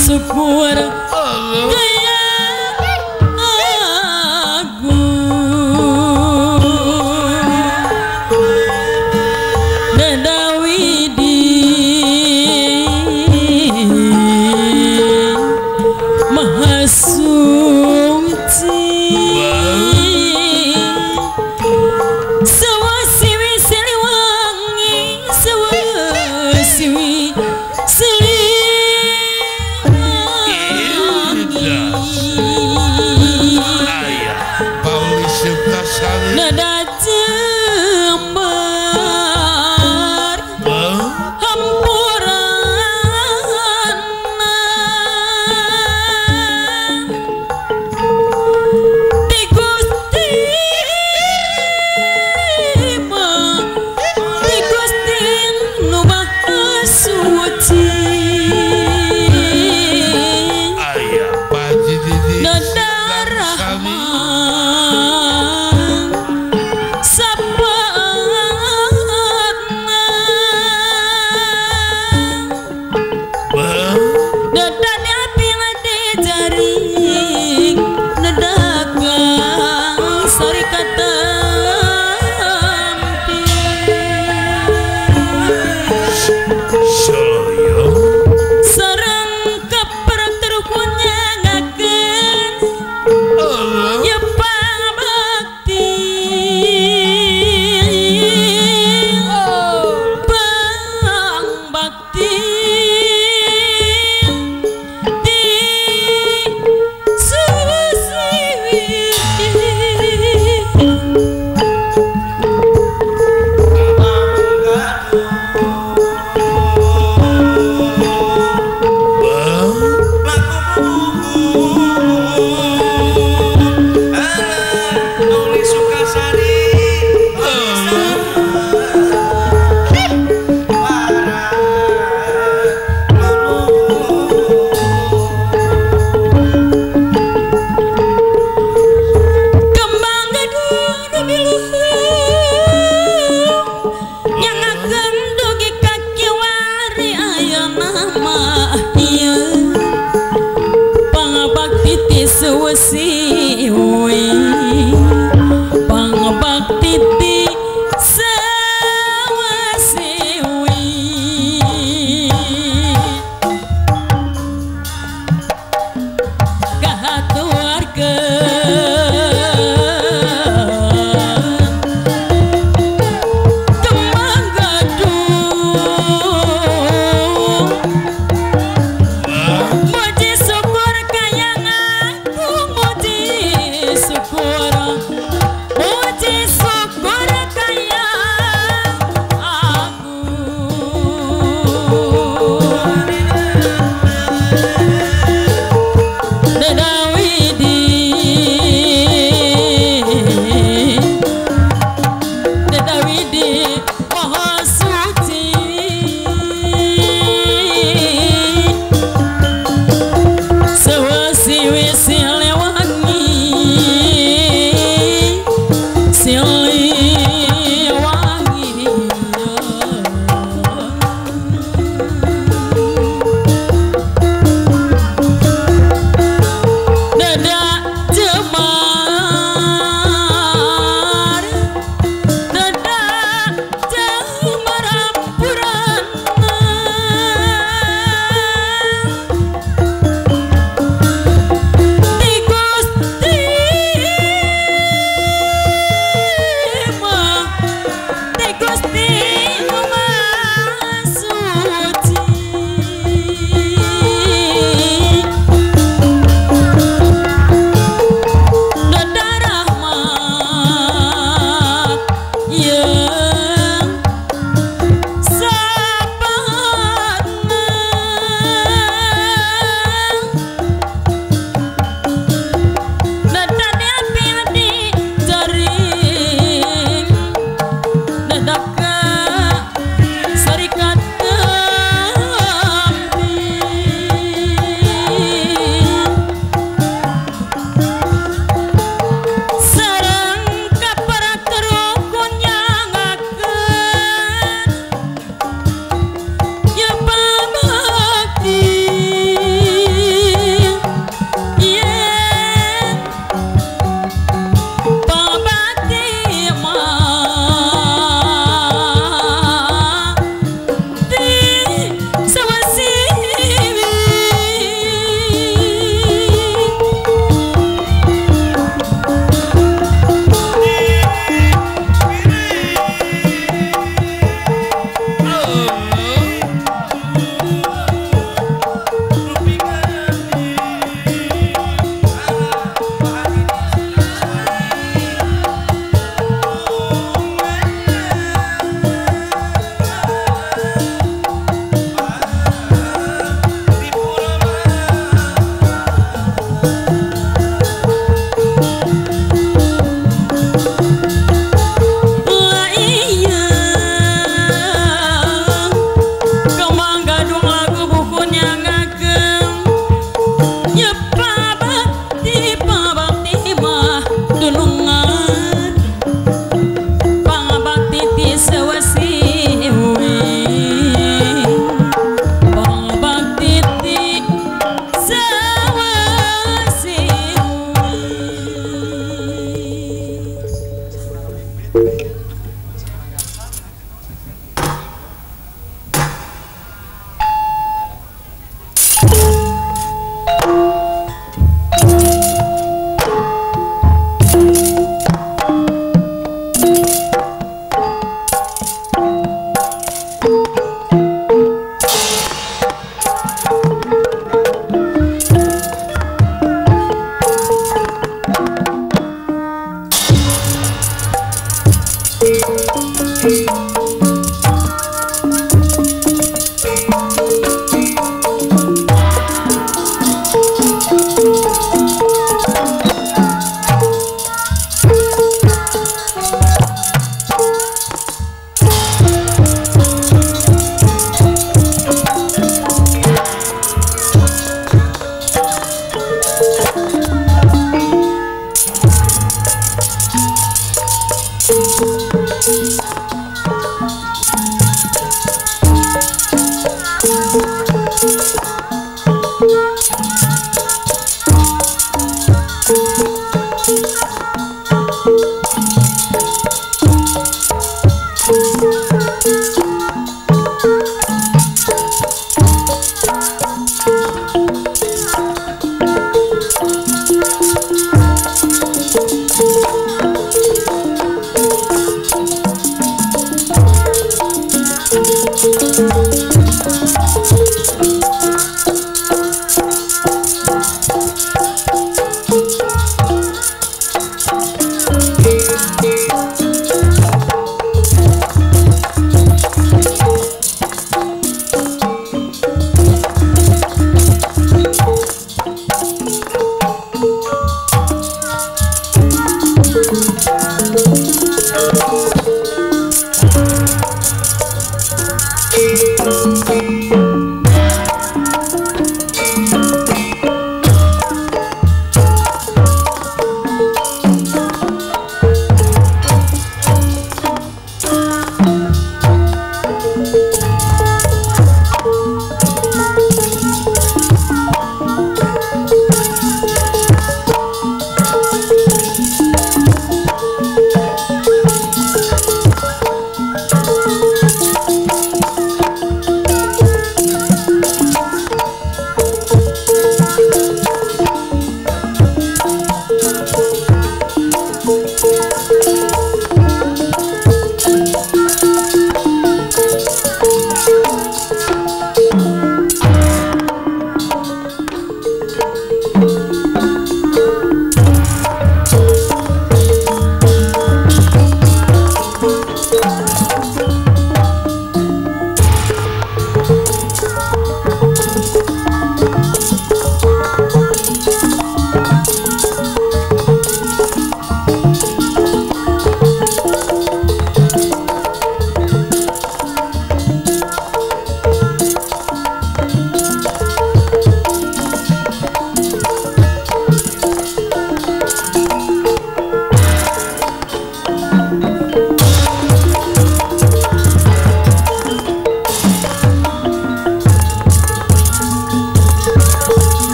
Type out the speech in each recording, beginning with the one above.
Syukur kaya agung Dadawidi Maha Suci Sewasiwi Siliwangi Sewasiwi Nada jember hampuran di Gusti di Gusti nu Maha Suci Nada Rahman Syukur.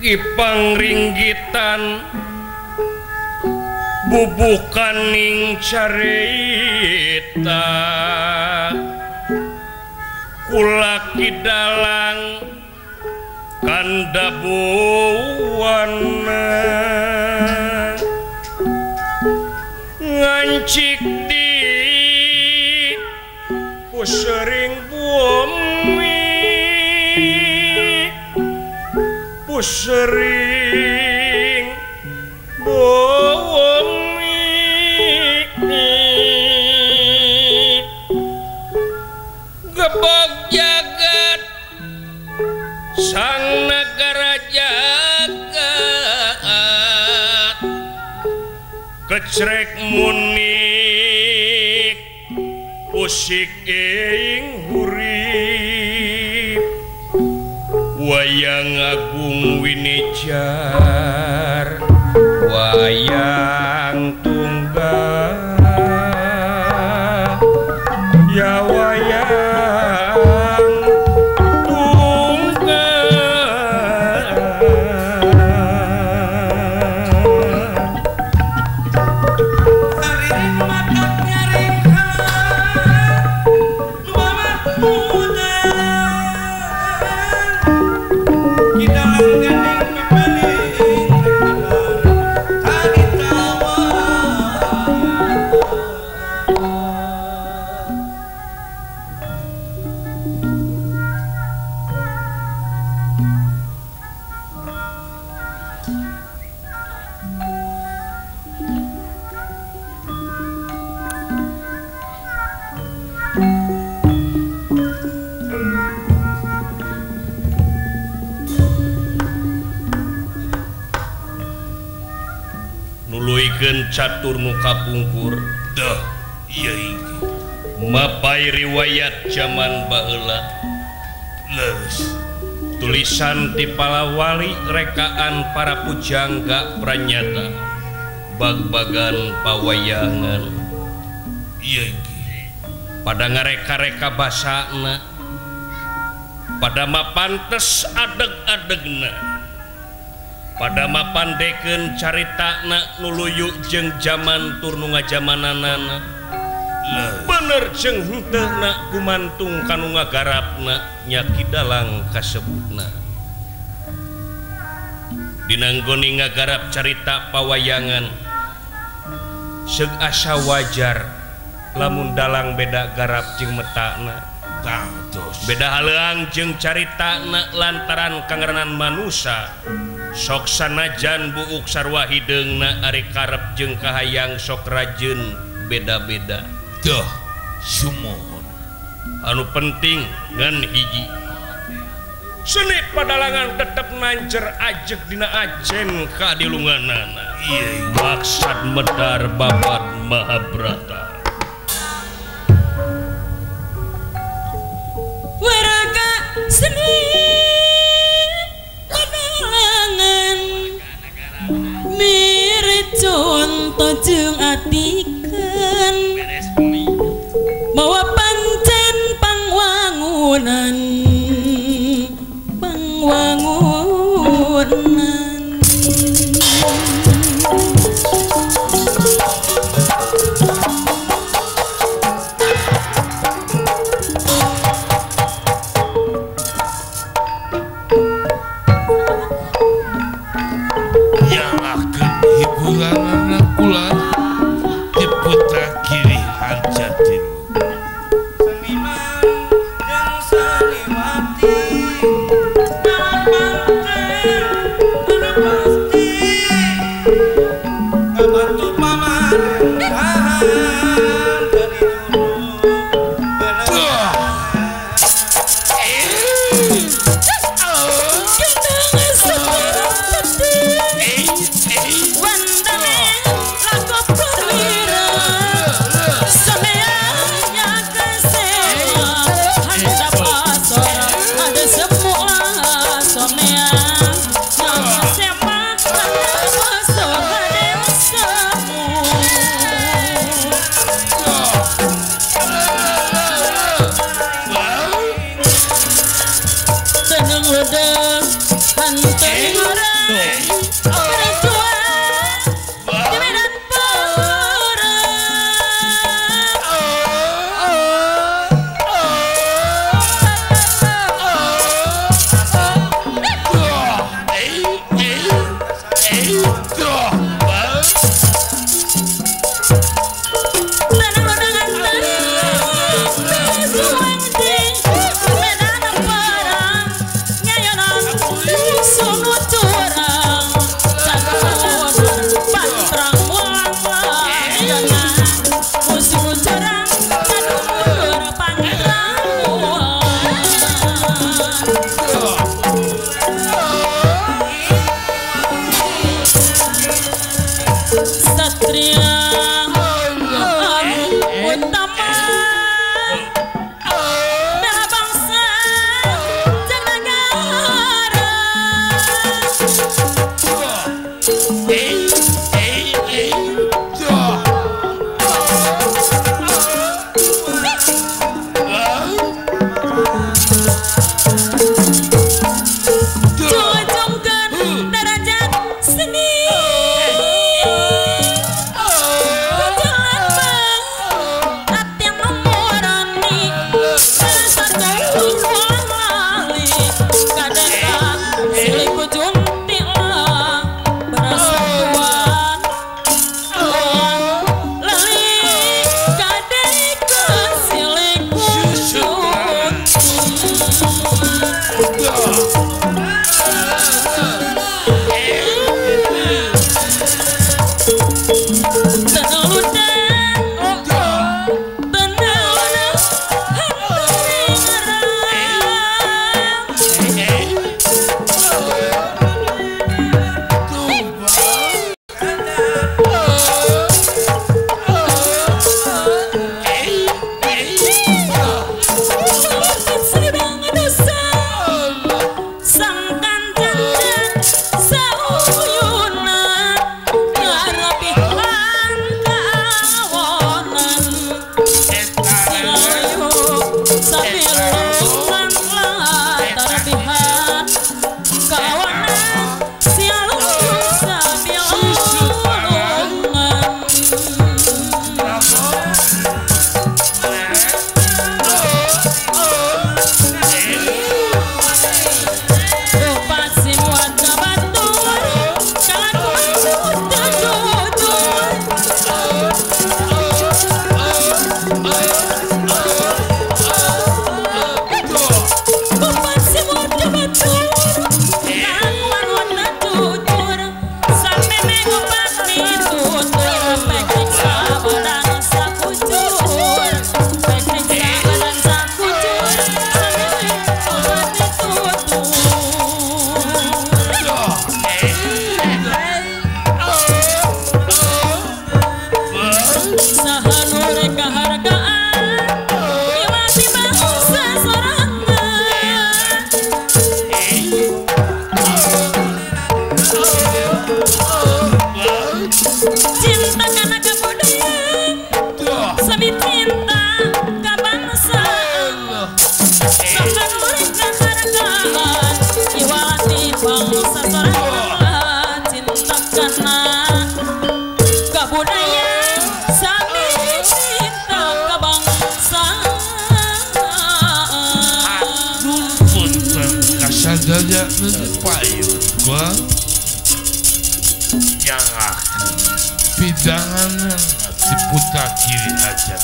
Ipangringgitan bubukaning carita kulaki dalang kanda buwana ngancik di pusering bumi pusering bumi gebog jagat sang negara jagat kecrek munik usik ing hurip wayang agung winijar wayang tunggal ya wayang tunggal. Saring matak nyaring halang lumamat muda kidalang ganding pepeling tadi tawa. Nuluykeun catur nu kapungkur dah ieu iki mapai riwayat zaman baheula leus tulisan ti palawali rekaan para pujangga pranyata bag-bagan pawayangan ieu iki pada ngareka-reka basana pada mapantes adeg-adegna pada mapandekeun caritana nuluyu jeung jaman tur nu ngajamananana bener jeung henteuna gumantung kanu ngagarapna nya Ki Dalang kasebutna dinanggoni ngagarap carita pawayangan seug asa wajar lamun dalang beda garap jeung metana beda haleang jeung caritana lantaran kangaranan manusa sok sanajan buuk sarwa hideungna ari karep jeung kahayang sok rajeun beda-beda. Duh, sumuhun. Anu penting ngan hiji. Seni padalangan tetep nanjer ajeg dina ajen kaadilunganana. Iya, maksad medar babad Mahabrata. Warga seni padalangan mere conto jeung atikan mawa pancen pangwangunan pangwangunan. Hiburan anak kula di putra kiri harja tilu. Seniman jeung seniwati nawan panten anu pasti ngabantu pamarentahan dari dulu bener. Satria utama bela bangsa dan negara. Junjungkeun derajat seni. Cinta karena kebudayaan, sami cinta kebangsaan, sakan mereka hargaan, iwati bangsa sorangan. Cinta karena kebudayaan, sami cinta kebangsaan. Punten kasadaya payun gua pidangan diputra kiri hajat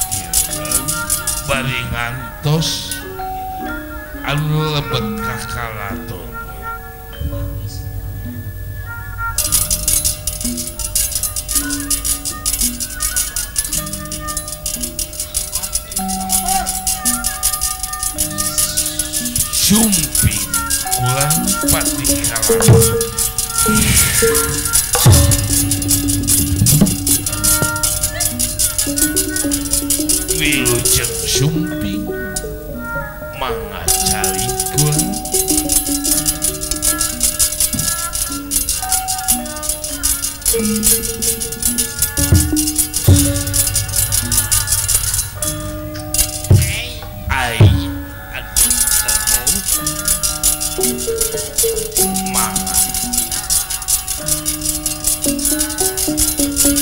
bari ngantos anu lebet ka karaton. Sumping kurang pati karaton. Wilujeng sumping mangga calikun ai aduh mangga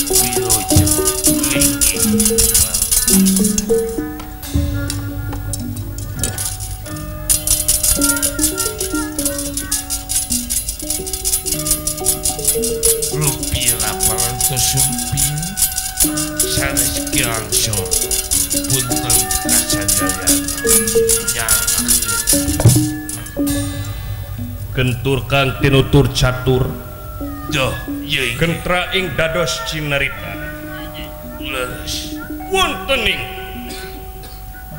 wilujeng linggih. Sumping sanes kilangsung punten kasadayana nyangakeun Kenturkan tinutur catur doh ye gentra ing dados cinarita leres wonten ing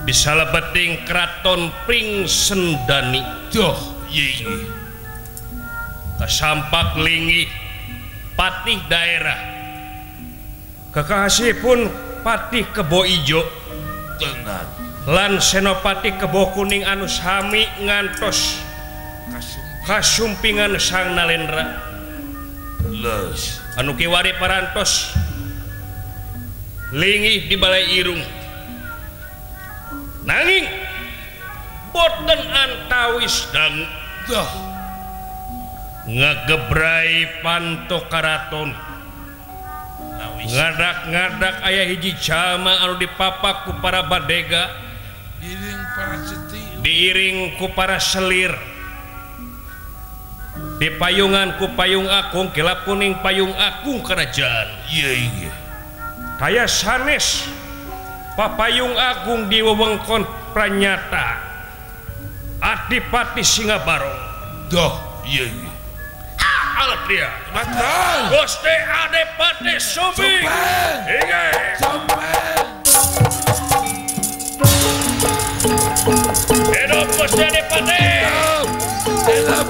disalebeting kraton Pringsendani doh ye kasampak linggih patih daerah Kekasihipun Patih Kebo Ijo tenan lan Senopati Kebo Kuning anu sami ngantos kasumpingan Sang Nalendra. Leres. Anu kiwari parantos linggih di balai irung. Nanging boten antawis dangu Dah. Ngagebrai panto karaton. Ngadak-ngadak aya hiji jalma anu dipapak ku para badega, diiring para seti, diiring ku para selir, dipayungan ku payung akung kilap kuning payung akung kerajaan. Iya iya. Kaya sanes papayung agung di wewengkon pranyata Adipati Singabarong. Dah iya iya. Alat dia. Betul. Gusti Adipati Sumping. Inggih. Sumping. Hidup Gusti Adipati. Hidup.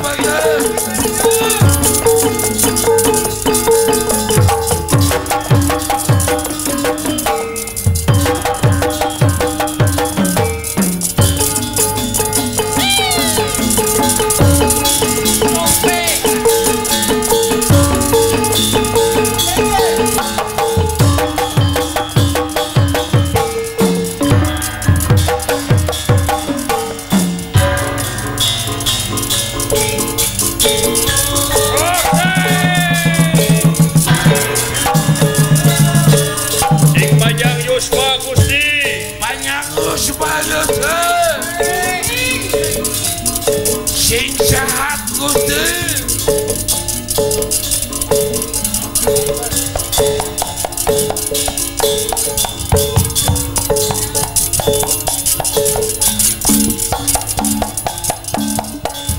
Sing sehat Gusti.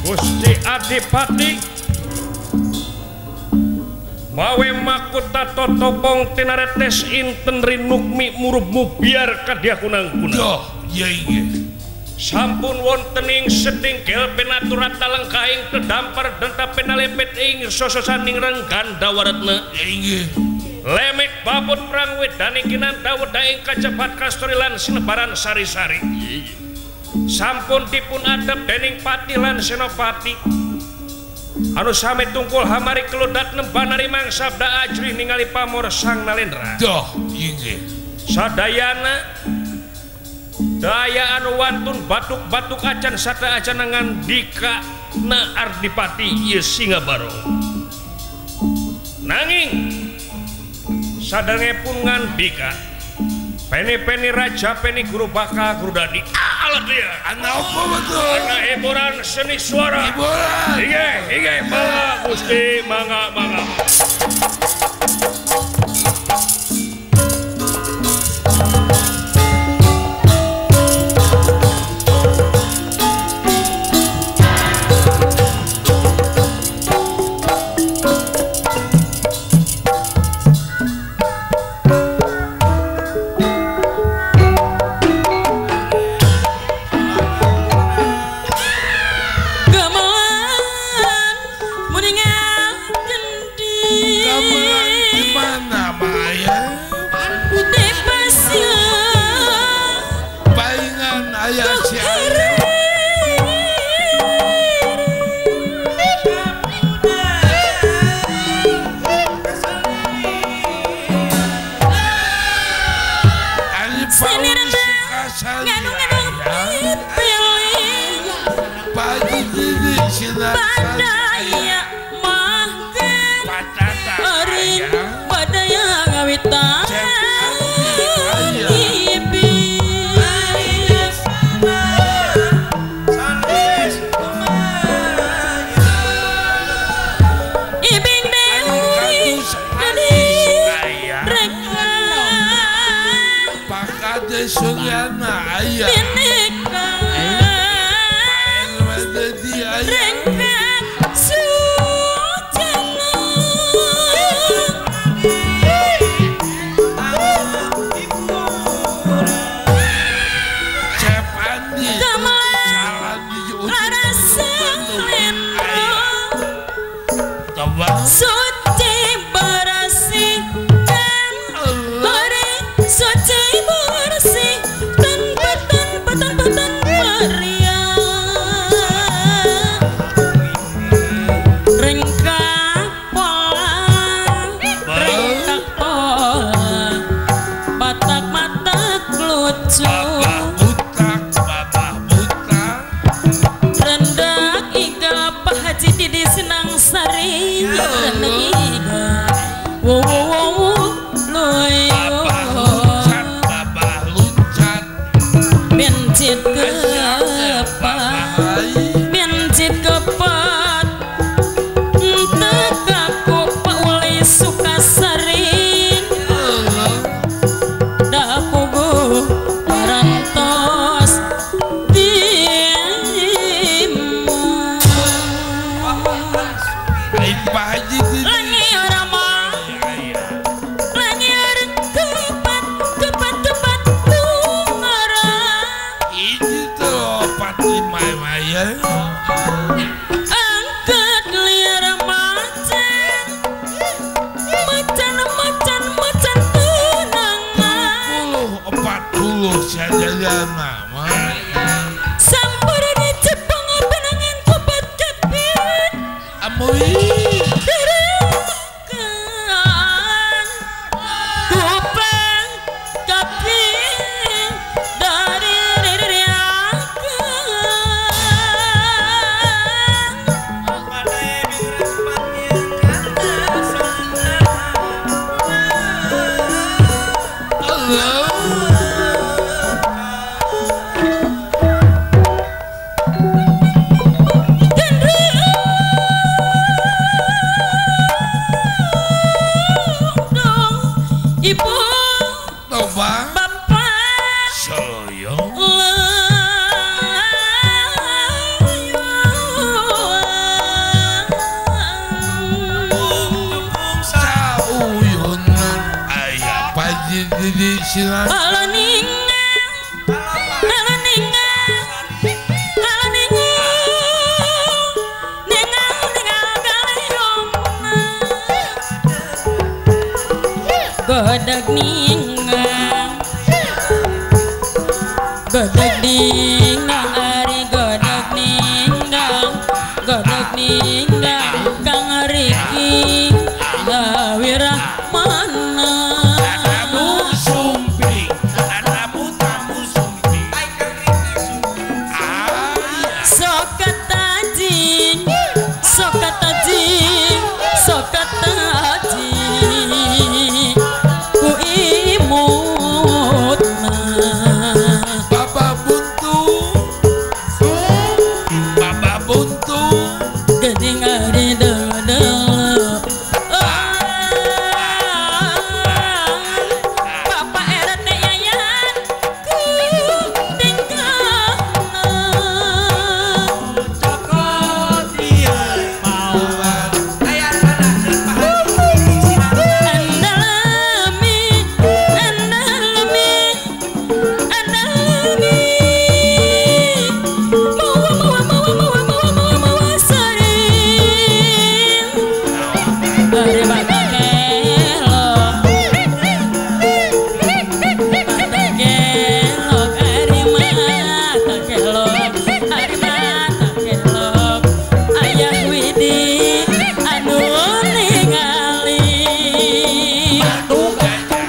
Gusti Adipati mawe makuta totopong tinaretes inten rinukmi murubmu biar kadia kunang-kunang. Duh, iya iya. Sampun wonten ing setingkel penaturata lengkahing tedampar denta penalepet ing sososaning rengganda waretna. Inggih. Lemek babut perang wedani kinanta weda ing kacepat kasturi lan sinebaran sari-sari. Sampun dipun adep dening pati lan senopati. Anu sami tungkul hamari keludat nembanari mangsabda ajrih ningali pamor Sang Nalendra. Duh, inggih. Sadayana daya anu wantun batuk-batuk acan sata acan ngandika na Ardipati ieu Singabarong. Nanging sadange pun ngandika peni-peni raja peni guru bakal guru dadi. Alat dia. Ana apa betul? Ana hiburan seni suara. Hiburan. Inggih, inggih mangga Gusti, mangga mangga. Suryana ayah Suci berasih dan teh. Angkat liar macan, macan macan macan tunangan. 40 sajadana mah. Sampur di Jepang benangan kupat kepit. Amui. Kupang kapit dari Ibu bapak saya sauyunan aya paji di silang Godag ningang, godag ningang, ari godag ningang, godag ningang, Kang Riki Lawirahmana. Tamu sumping, tamu tamu sumping. Sokat tajing, sokat tajing, sokat tajing. Baba buntu, baba buntu, geding ari dulu. Bapak RT Yayan ku tingkahna. Cokot dia mau ayah sana Andalami, andalami, andalami. Mawa mawa mawa mawa mawa mawa mawa sering. Dari mata kelok, mata kelok, ari mata kelok, ari mata kelok. Ayah Widi anu ningali.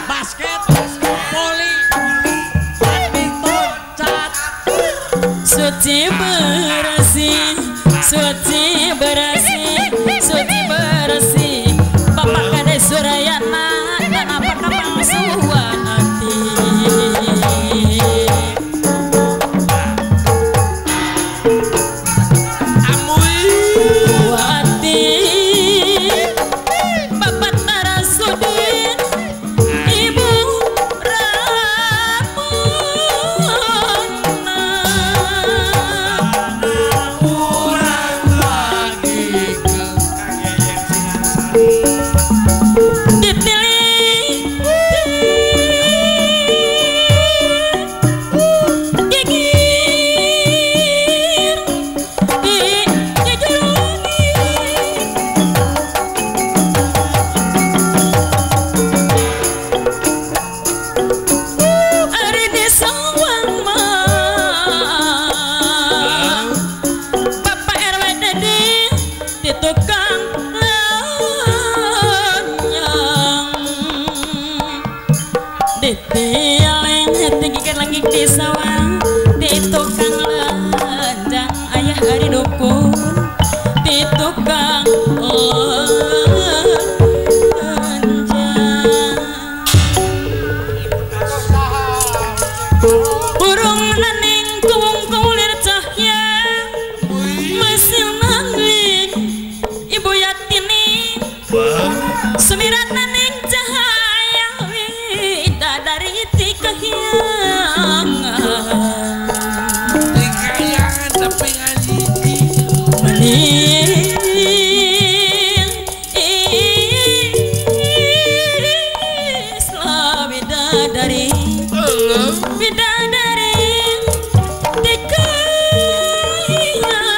Basket, voli, badminton, cat. Suci bersih, suci bersih, suci bersih. Bapak Kades Surayana, dan apa kapal suwanati. Amui. Wati, Bapak Tarasudin, Ibu Ramona. Kurang lagi ke Dipilih gigir gigir lagi. Ari di sawang mah Bapak RW Dedi di tukang lanyang. Ditiling tinggikan lagi di sawang di tukang lenjang ayah ari dukun di tukang lenjang. Burung naning kuung kulir cahya mesin nanging ibu Yatini sumirat naning cahaya widadari ti kahyangan. Kayangan tapi ngaji. Mening Islam bidadari, bidadari ti kahyangan.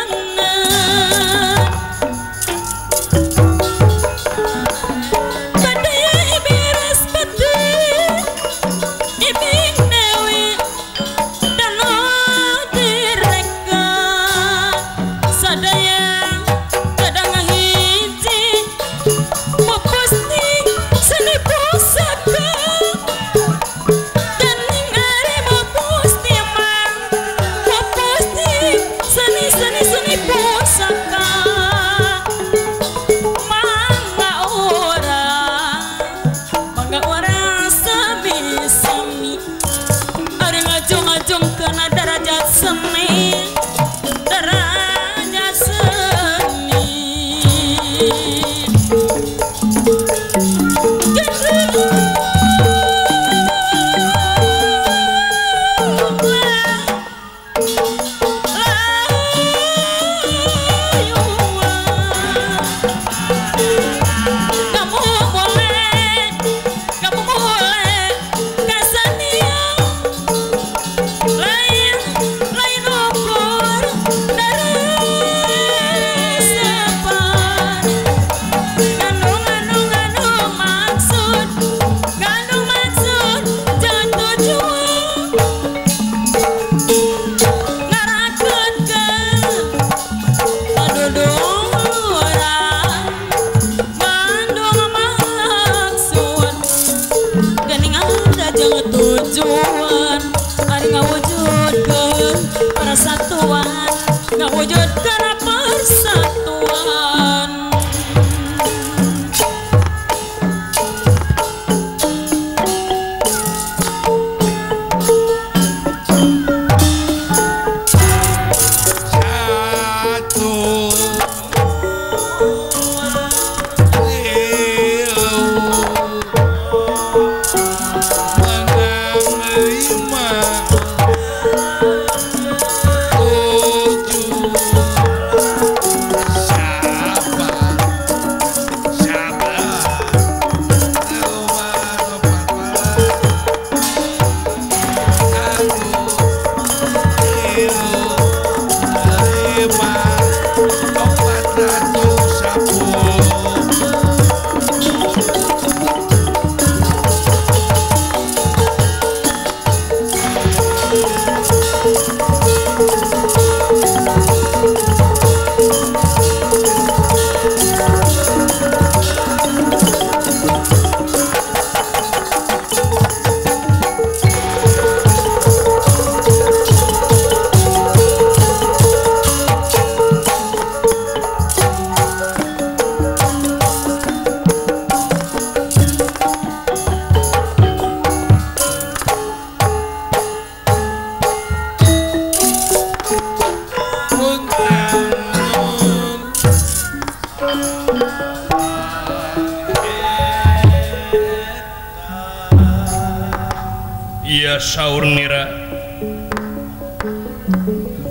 Iya saur nira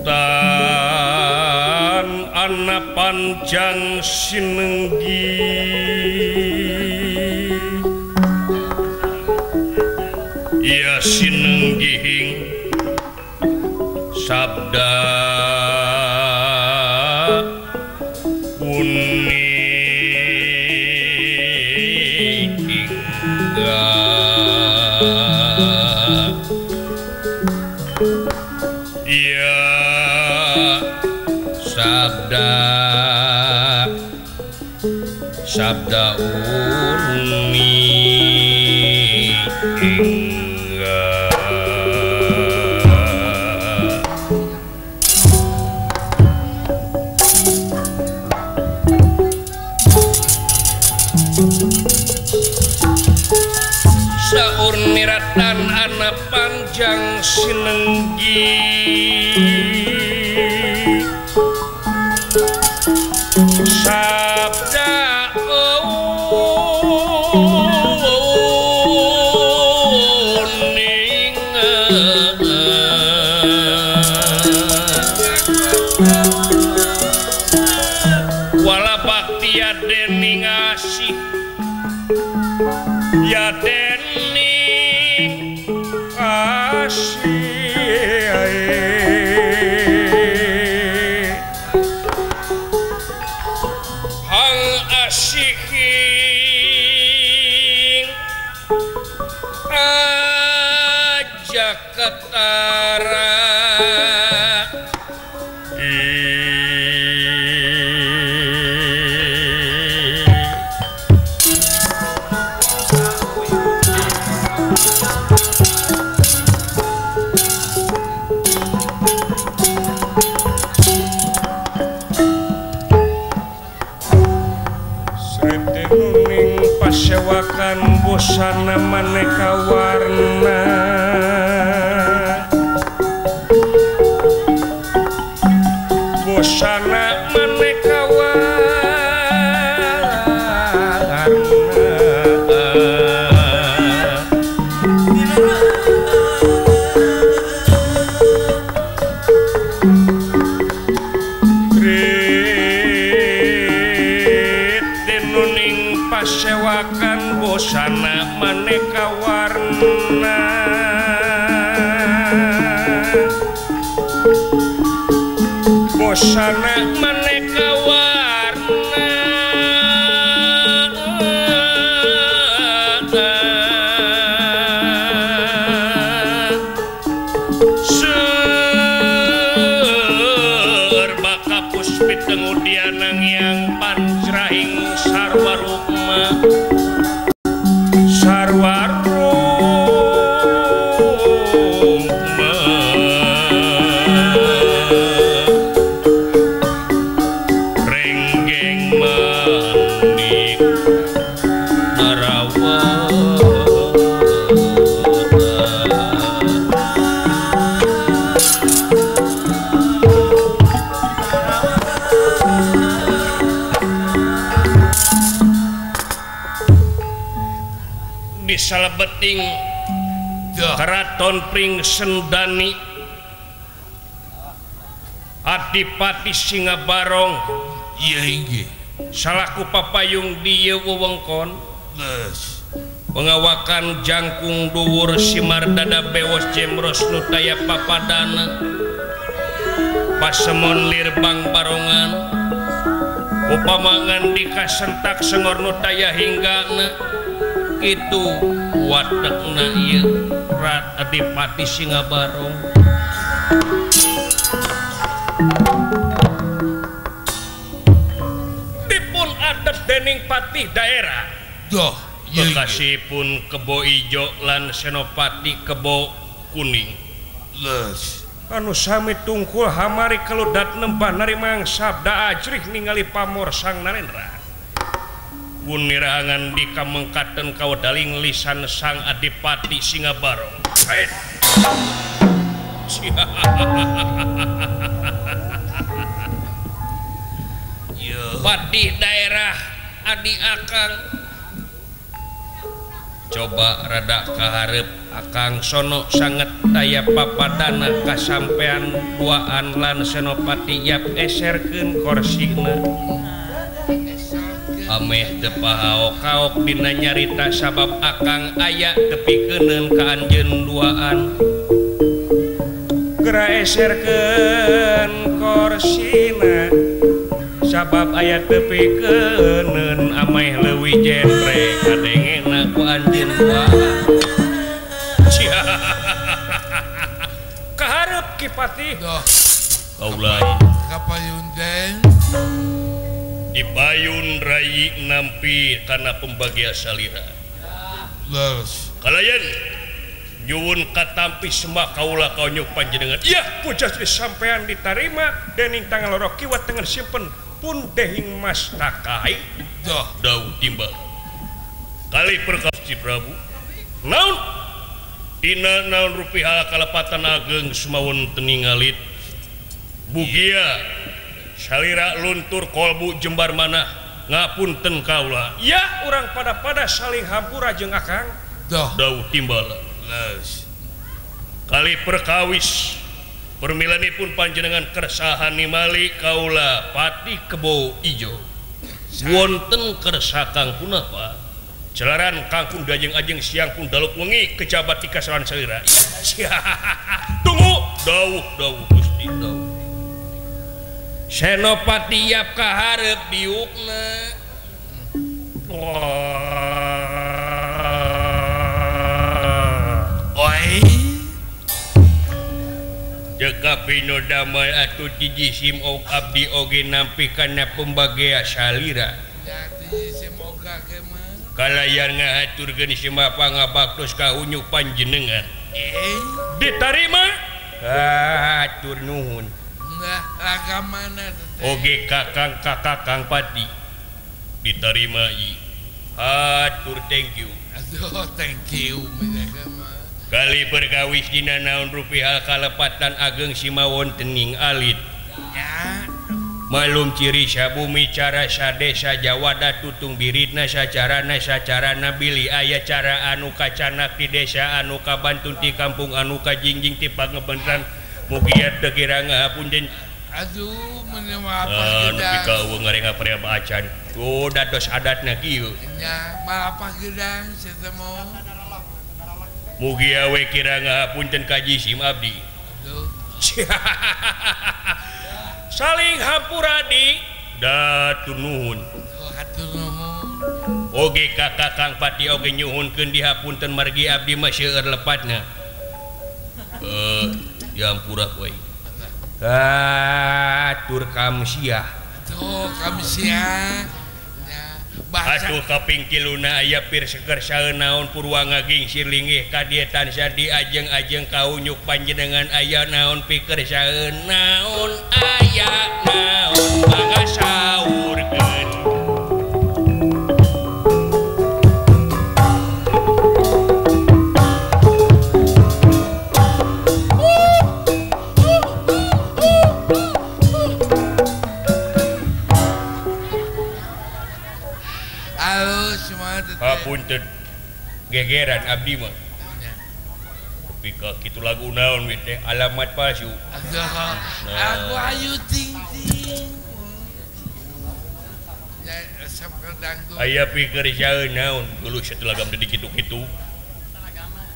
tan ana panjang sinenggi iya sinenggihing sabda kuning iya sabda sabda uni saur niratan ana panjang sinenggi sabda uning wala bakti dening asih ya dening asih hang asihing aja ketara pasewakan busana maneka warna busana maneka warna Rit pasewakan busana maneka warna busana maneka warna serba kapus pitengudianang yang pancrahing sarwa rukma sarwa rukma renggeng manik narawa di salebeting Keraton Pringsendani Adipati Singabarong iya inggih salaku papayung dieu wewengkon pengawakan jangkung dhuwur simar dada bewos jemros nu taya papadana pasemon lirbang barongan upamangan dikasentak sengor nu taya hinggana itu watekna ieu Adipati Singabarong dipun adat dening patih daerah doh bekasipun Kebo Ijo lan Senopati Kebo Kuning les anu sami tungkul hamari keludat nembah narimang sabda ajrih ningali pamor Sang Narendra Wunirangan di kamengkaten kawedaling lisan Sang Adipati Singabarong. Patih daerah Adi Akang Coba rada kaharep Akang sono sanget daya papadana kasampean duaan lan Senopati Yap eserkeun korsina. Ameh teu pahaok-kaok dina nyarita sabab Akang aya tepikeuneun ka anjeun duaan. Geura eserkeun korsina sabab aya tepikeuneun ameh leuwih jentre kadengena ku anjeun duaan. Kaharep Ki Patih. Kaula kapayun den dipayun rai nampi kana pembagia salira. Leres. Kalayan nyuwun katampi sembah kaula kaonyuk panjenengan. Iya, puja Sri sampean ditarima dening tangan loro kiwa tengen simpen pun dehing mas takai. Doh dau timbal. Kali perkawis Gusti Prabu. Naon? Dina naon rupi hal kalepatan ageng sumawon teningalit. Bugia salira luntur kolbu jembar manah ngapunten kaula. Ya urang pada-pada saling hampura jeung Akang. Doh dau timbal. Leres. Kali perkawis permilanipun panjenengan kersahan nimali kaula Patih Kebo Ijo. Wonten kersa kang punapa? Jalaran kangkung dajeng-ajeng siang pun daluk wengi kejabat di kasaran salira. Tunggu dawuh dawuh Gusti dawuh. Senopati Yap kaharep diukna. Oi. Deka pino damai atuh jiji sim ok abdi oge nampi kana pembagea salira. Kalayan ngahaturkeun sembah pangabaktos ka unyuk panjenengan. Ditarima? Hatur nuhun. Nah, laga mana teh? Oge kakang kakang Pati. Ditarima i. Hatur thank you. Aduh, thank you. Kali perkawis dina naon rupi hal kalepatan ageng simawon tening alit. Ya. Malum ciri sabumi cara sadesa jawada tutung biritna sacarana sacarana bilih aya cara anu kacanak di desa anu kabantun ti kampung anu kajingjing ti pangebentan mugia teu kira ngahapunten. Aduh meuni apa nepi ka eueuh ngarenga prea acan. Oh dados adatna kieu. Nya malapah gedang sia teh mah. Mugia we kira ngahapunten ka jisim abdi. Aduh. Saling hampura di datu nuhun. Hatur nuhun. Oge kakak Kang Pati oge nyuhunkeun dihapunten margi abdi mah seueur lepatna. Dihampura we. Hatur kamsiah. Aduh kamsiah. Atuh kaping tiluna aya pir seger saeun naon purwa ngagingsir linggih ka dieu tansah diajeng-ajeng kaunyuk panjenengan aya naon pikeun saeun naon aya naon pangasaurkeun. Hapunten gegeran abdi mah. Tapi ka kitu lagu naon we teh alamat palsu. Aku ayu ting ting. Aya pikir saeun naon geuleuh satu lagam teh dikitu-kitu.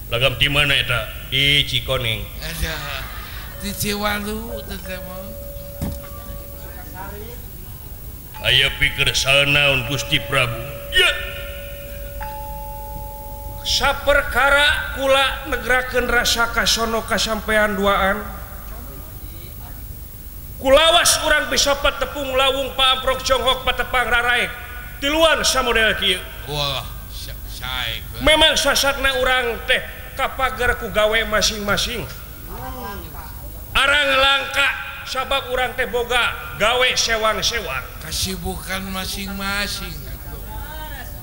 Lagam ti mana eta? Di Cikoneng. Di Ciwalu teh mah. Aya pikir saeun naon Gusti Prabu. Ya. Saperkara kula negrakeun rasa kasono kasampean duaan. Kulawas urang bisa patepung lawung paamprok jonghok patepang raraek. Tiluan samodel kieu. Wah, sae. Memang sasatna urang teh kapager ku gawe masing-masing. Arang langka sabab urang teh boga gawe sewang-sewang. Kasibukan masing-masing.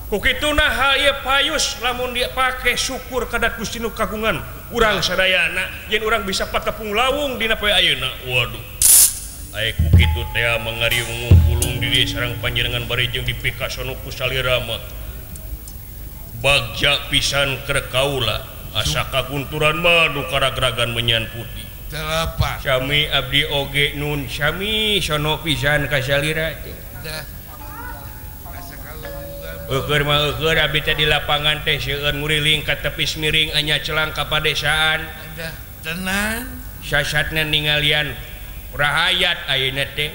Kukituna hal ieu payus lamun dipake syukur kadat Gusti nu kagungan urang sadayana yen urang bisa patepung lawung dina poe ayeuna. Waduh. Aya ku kitu teh mangariung pulung di dieu sareng panjenengan bari jeung dipikasono ku salira mah. Bagja pisan keur kaula asa kagunturan mah nu karagragan menyan putih. Telepas. Sami abdi oge nun sami sono pisan ka salira teh. Eueur mah eueur abdi teh di lapangan teh seueur nguriling ka tepis miring anya celang ka padesaan. Tenang. Sasatna ningalian rahayat ayeuna teh.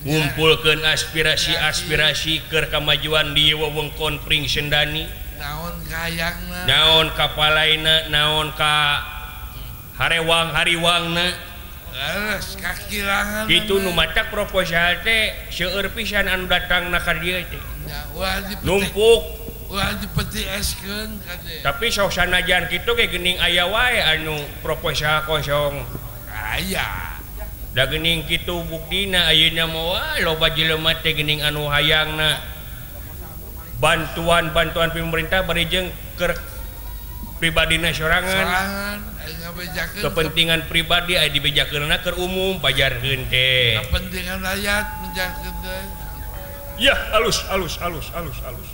Ngumpulkeun aspirasi-aspirasi keur kamajuan di wewengkon Pringsendani. Naon kayangna? Naon kapalaina, naon ka harewang hariwangna. Leres kakirangan. Kitu nu matak proposal teh seueur pisan anu datangna ka dieu teh. Numpuk ulah dipetieskeun ka dieu. Tapi sok sanajan kitu ge geuning aya wae anu proposal kosong. Aya. Da geuning kitu buktina ayeuna mah loba jelema teh geuning anu hayangna bantuan-bantuan pemerintah bari jeung keur pribadina sorangan. Kepentingan pribadi aya dibejakeunna keur umum pajarkeun teh. Kepentingan rakyat menjakeun teh. Ya alus alus alus alus alus.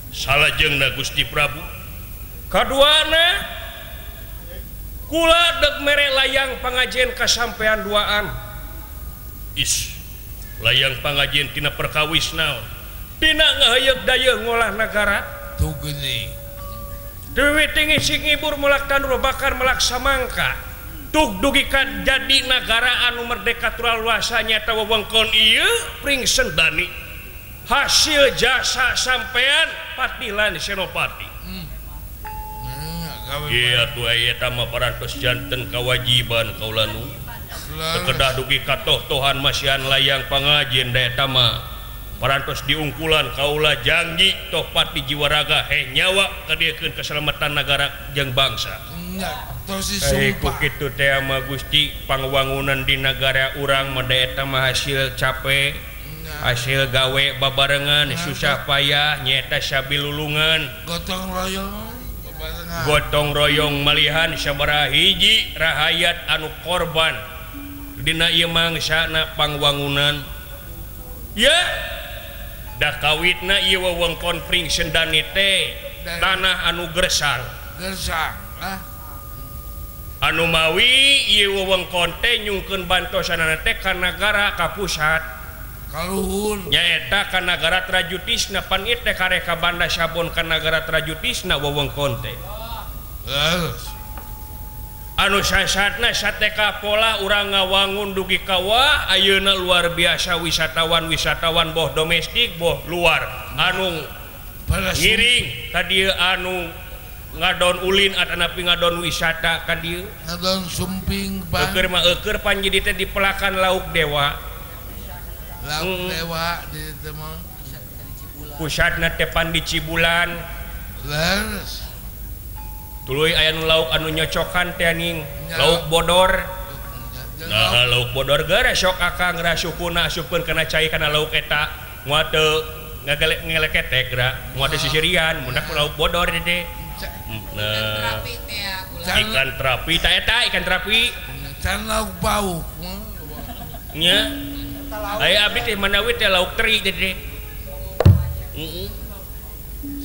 Salajengna Gusti Prabu. Kaduana kula dek mere layang pangajen kasampean duaan. Is layang pangajen tina perkawis naon? Tina ngaheuyeuk dayeuh ngolah nagara. Tuh geuning. Dewi ngisi ngibur melak tanur bakar melak samangka. Tug dugi ka jadi nagara anu merdeka tural luasa nyata wewengkon ieu Pringsendani. Hasil jasa sampean Patih lan Senopati. Iya tuh eta mah parantos janten kawajiban kaula nu. Kedah dugi ka toh-tohan masihan layang pangajen da eta mah parantos diungkulan kaula janji toh pati jiwa raga heh nyawa kadiekeun keselamatan nagara jeung bangsa. Tos disumpah. Kitu teh mah Gusti pangwangunan di nagara urang mah da eta mah hasil capek, hasil gawe babarengan susah payah nyaeta sabilulungan. Gotong royong. Gotong royong malihan sabaraha hiji rahayat anu korban dina ieu mangsana pangwangunan. Ya da kawitna ieu wewengkon Pringsendani teh tanah anu gersang. Gersang lah. Anu mawi ieu wewengkon teh nyungkeun bantosanana teh ka nagara ka pusat. Kaluhur. Nyaeta ka nagara Trajutisna pan ieu teh kareka banda sabon ka nagara Trajutisna wewengkon teh. Anu sasatna sateka pola urang ngawangun dugi ka wah ayeuna luar biasa wisatawan-wisatawan boh domestik boh luar anu ngiring ka dieu anu ngadon ulin atanapi ngadon wisata ka dieu ngadon sumping bang. Eueur mah eueur panjidi teh dipelakan lauk dewa. Lauk dewa di dieu mah pusatna teh pan di Cibulan. Leres. Tuluy aya nu lauk anu nyocokan teh ning lauk bodor. Nah, lauk bodor geura sok akang rasukuna asupkeun kana cai kana lauk eta moal teu ngeleketek geura moal teu sisirian mun lauk bodor teh. Nah, ikan terapi ta eta ikan terapi. Can lauk bau. Nya. Aya abdi teh manawi teh lauk teri teh. Heeh.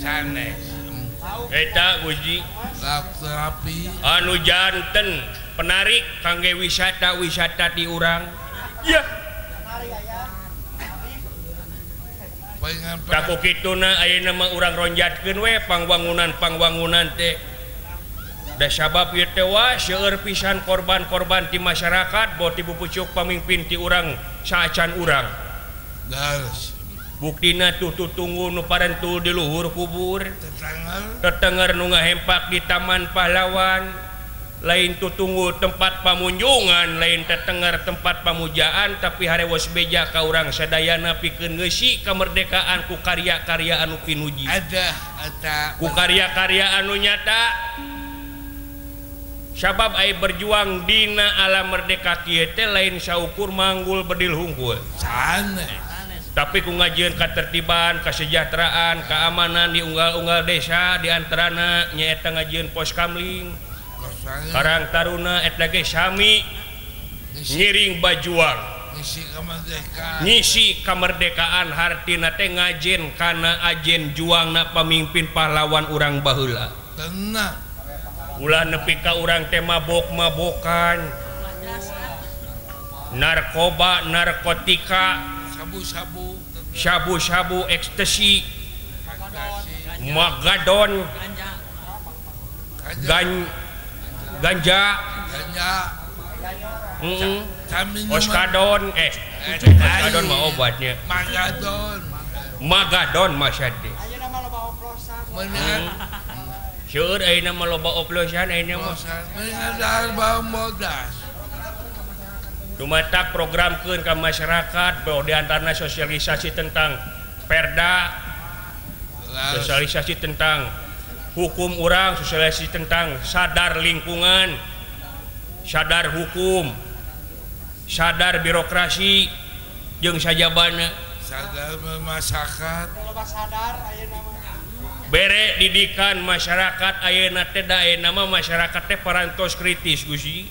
Sanes. Eta Gusti terapi anu janten penarik kangge wisata-wisata di urang. Ya. Taku kituna ayeuna mah urang ronjatkeun we pangwangunan-pangwangunan teh. Da sabab ieu teh wah seueur pisan korban-korban ti masyarakat boh ti pupucuk pamimpin ti urang saacan urang. Buktina tuh tutunggu nu parentul di luhur kubur tetenger nu ngahempak di Taman Pahlawan lain tutunggu tempat pamunjungan lain tetenger tempat pamujaan tapi harewos beja ka urang sadayana pikeun ngeusi kemerdekaan ku karya-karya anu pinuji ku karya-karya anu nyata sabab ai berjuang dina alam merdeka kieu teh lain saukur manggul bedil hungkul sanes tapi ku ngajieun katertiban, kesejahteraan, keamanan di unggal-unggal desa di antarana nyaeta ngajieun pos kamling Karang Taruna eta ge sami ngiring bajuang. Ngisi kemerdekaan hartina teh ngajen kana ajen juangna pamimpin pahlawan urang baheula. Tenang. Ulah nepi ka urang teh mabok-mabokan. Narkoba, narkotika, sabu-sabu, sabu-sabu, ekstasi, magadon, ganja, oskadon, oskadon mah obatnya. Magadon masyade. Seueur ayeuna mah loba oplosan ayeuna mah. Dumatak programkeun ka masyarakat bahwa diantarana sosialisasi tentang perda, sosialisasi tentang hukum urang, sosialisasi tentang sadar lingkungan, sadar hukum, sadar birokrasi jeung sajabana, sadar masyarakat. Bere didikan masyarakat ayeuna teh da ayeuna mah masyarakat teh parantos kritis Gusti.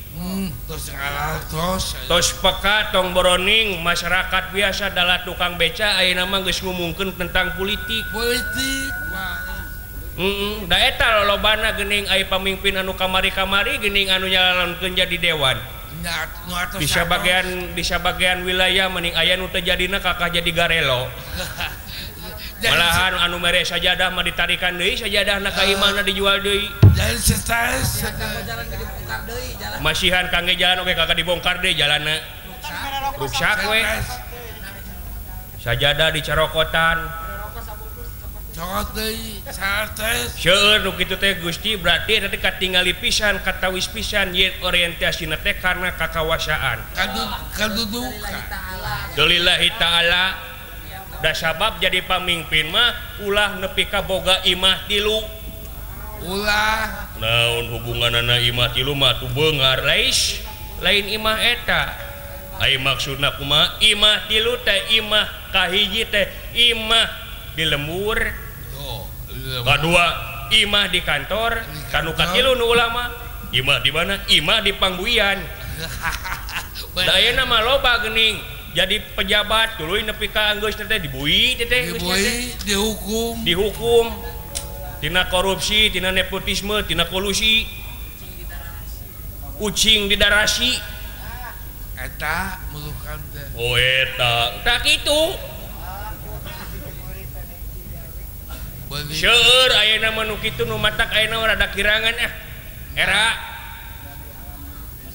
Tos ngalartos. Tos peka tong boroning masyarakat biasa dalah tukang beca ayeuna mah geus ngumungkeun tentang politik. Politik. Da eta lolobana geuning aya pamimpin anu kamari-kamari geuning anu nyalalonkeun jadi dewan. Bisa bagian wilayah mending aya nu teu jadina kakah jadi garelo. Malahan anu mere sajadah mah ditarikan deui sajadahna ka imahna dijual deui. Jadi stres. Masihan kangge jalan oge kakak dibongkar deui jalanna. Ruksak we. Sajadah dicarokotan. Cokot deui, stres. Seueur nu kitu teh Gusti berarti eta teh katingali pisan katawis pisan yen orientasina teh karena kakawasaan. Kadudukan. Lillahi ta'ala. Da sabab jadi pamimpin mah ulah nepi ka boga imah tilu. Ulah. Naon hubunganana imah tilu mah tu beungar lais lain imah eta. Ai maksudna kumaha? Imah tilu teh imah kahiji teh imah di lembur. Kadua imah di kantor, kanu katilu nu ulama imah di mana? Imah di pangbuian. Da ayeuna mah loba geuning jadi pejabat tuluy nepi ka anggeus teh dibui teh dibui dihukum dihukum tina korupsi tina nepotisme tina kolusi ucing didarasi eta mulukan teh oh eta tak kitu seueur ayeuna mah nu kitu nu matak ayeuna rada kirangan era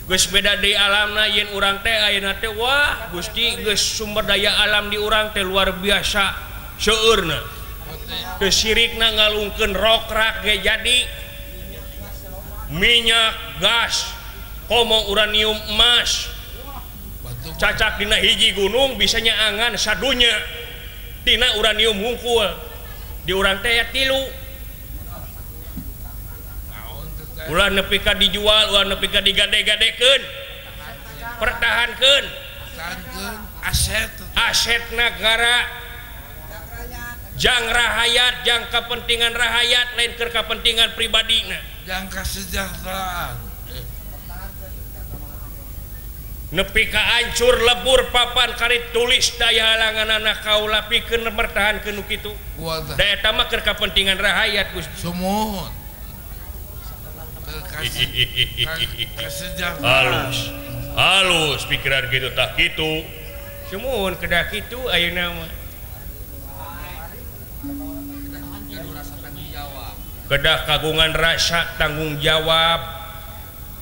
geus beda deui alamna yen urang teh ayeuna teh wah Gusti geus sumber daya alam di urang teh luar biasa seueurna teu sirikna ngalungkeun rokrak ge jadi minyak gas komo uranium emas cacak dina hiji gunung bisa nyaangan sadunya tina uranium hungkul di urang teh ya tilu ulah nepi ka dijual, ulah nepi ka digade-gadekeun. Pertahankeun. Aset aset nagara. Jang rahayat, jang kepentingan rahayat lain keur kepentingan pribadina. Jang kesejahteraan. Nepi ka hancur lebur papan karit tulis daya halanganana kaula pikeun mertahankeun nu kitu. Da eta mah keur kepentingan rahayat Gusti. Sumuhun. Halus halus pikiran gitu tak gitu sumuhun kedah kitu ayeuna mah kedah kagungan rasa tanggung jawab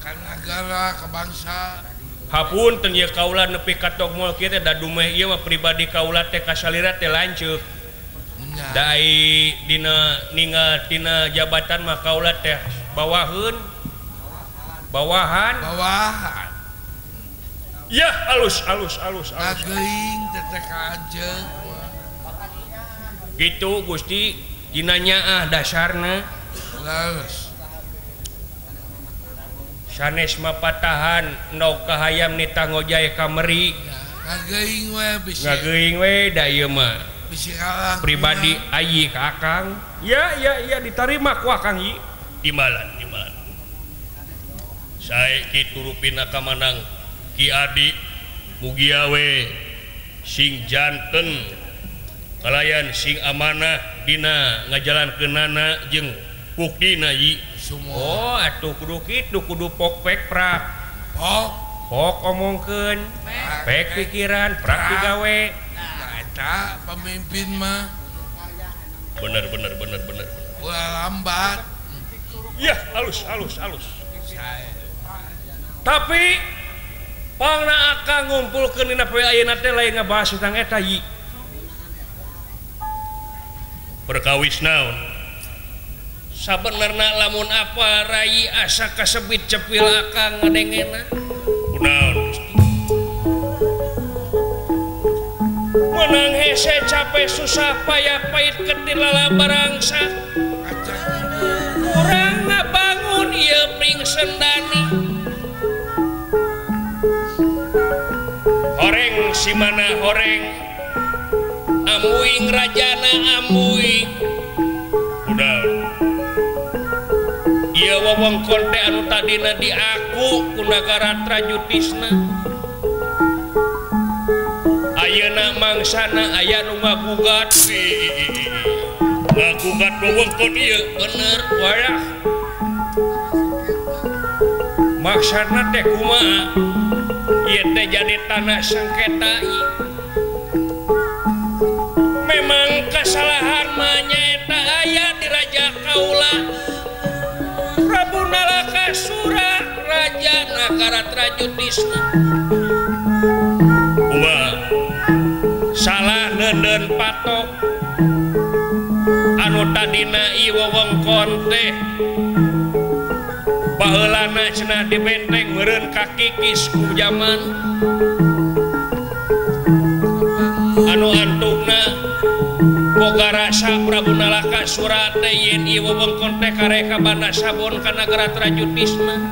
ka nagara ka bangsa hapunten ieu kaula nepi ka togmol kieu teh da dumeh ieu mah pribadi kaula teh kasalira teh lanceuk da ai dina ningal tina jabatan mah kaula teh bawahan bawahan bawahan ya alus alus alus alus geuing teh ka anjeun gitu Gusti dina nyaah dasarna leres sanes mah patahan endog ka hayam nita ngojay ka meri ngageuing we bisi ngageuing we da ieu mah bisi kalah pribadi ayi ka akang ya ya ya ditarima ku akang ieu imbalan imbalan sae kitu rupina kamanang Ki Adi Mugia we sing janten kalayan sing amanah dina ngajalankeunana jeung buktina yi. Oh atuh kudu kitu kudu pok pek prak. Pok pok omongkeun, pek pikiran, prak digawe. Nah eta pemimpin mah. Bener bener bener bener. Ulah lambat. Ya halus halus halus. Tapi pangna akang ngumpulkeun dina poe ayeuna teh lain ngabahas tentang eta yi. Perkawis naon? Sabenerna lamun apa rai asa kasebit cepil akang ngadengena. Kunaon? Menang hese capek susah payah pahit ketil barangsa. Kurang ngabangun ieu pring sendani. Horeng si mana horeng, amuing rajana amuing. Udah. Ieu wewengkon teh anu tadina diaku ku nagara Trajutisna. Ayeuna mangsana aya nu ngagugat. Ngagugat wewengkon ieu bener wayah. Maksana teh kumaha? Ieu teh jadi tanah sengketa ieu. Memang kesalahan mah nyaeta aya di Raja Kaula. Prabu Nalakasura Raja Nagara Trajutisna. Kumaha? Salah neundeun patok anu tadina ieu wewengkon teh baheulana cenah dibenteng meureun kakikis ku jaman anu antugna boga rasa Prabu Nalakasura teh yen ieu wewengkon teh kareka banda sabon ka nagara Trajutisna.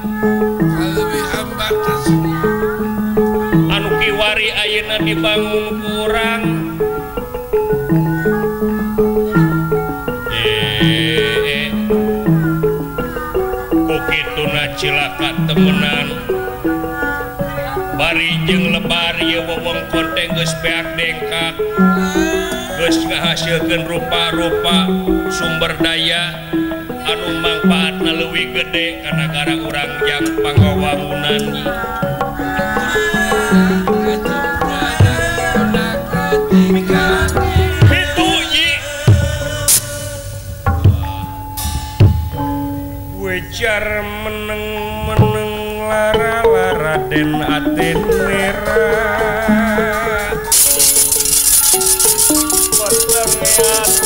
Anu kiwari ayeuna dibangun ku urang. Ku kituna cilaka temenan. Bari jeung lebar ieu wewengkon teh geus beak dengkak. Geus ngahasilkeun rupa-rupa sumber daya anu mangpaatna leuwih gede ka nagara urang jang pangawangunan. Kitu yi. Wejar meneng-meneng lara-lara den aten merah. Peteng